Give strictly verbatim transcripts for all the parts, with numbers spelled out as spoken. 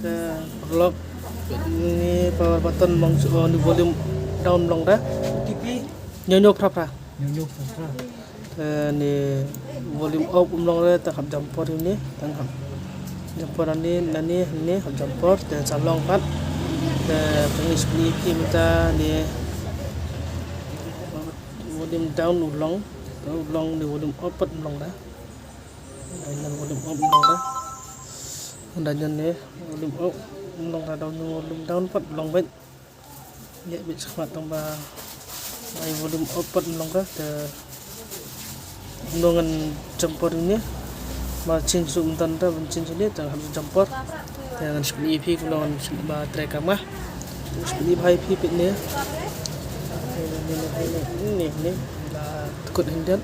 Eh, paralok, ni power button mong, oh, ni volume down long da. T V. Nyo nyo phra phra. Nyo nyo phra phra. Eh, ni volume up um long re, tang hap jumper ni, tang hap jumper ni, nani, ni hap jumper, te sa long pat. Te pyngi sbni phi mynta ni volume down u long, te u long ni volume up pat um long da. Dang volume up um long da. Dang ni volume up um long da, dang volume down pat um long bad. Ïa bit skhmat tang ba ai volume up pat um long ka te ngan jumper ni ba chin su mynta ban chin su ni tang hap jumper te ngan sbni phi kumno ngan sbni ba trei ka ma sbni bha ïa phi pit ni ni ni ni la tkut hyndet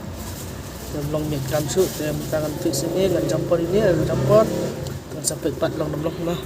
te long miet kam su te mynta ngan fix ni ngan jumper ni ngan jumper ngan sa pit pat long dam long ma.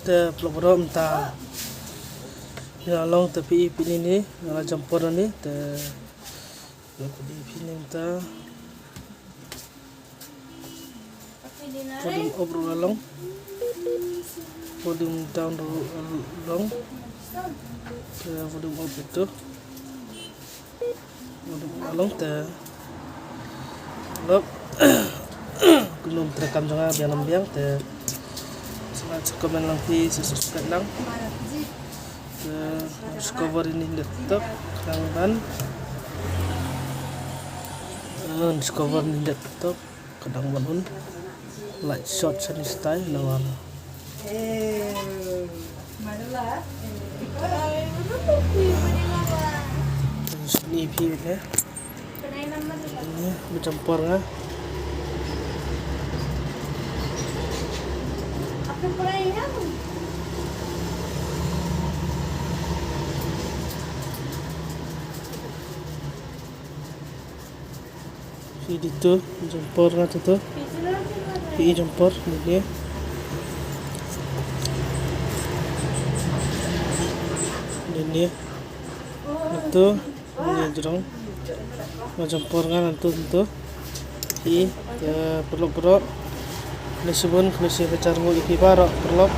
Te paralok baroh mynta ïa long te phi i phi ni ni la jumper ni te phi i phi ni mynta. Volume up ruh la long. Volume down ruh la long. Te volume up ito. Volume up la long te. Lok. Kumno treikam jong nga biang biang te. Sa like, sa comment lang phi, sa subscribe lang. Te discover ini laptop lang ban. Eh, discover ini laptop. Kadang ban un light short sani style na wan. Ni phi ne. Ni macam por nga. Phi di tu, jumper nga tu tu. Phi jumper, ni dia. Ni dia. Ni tu, ni jrong. Nga jumper nga tu tu. Phi, ya, paralok paralok. Kena sibun, kena si pacar ngu ipi barak, paralok.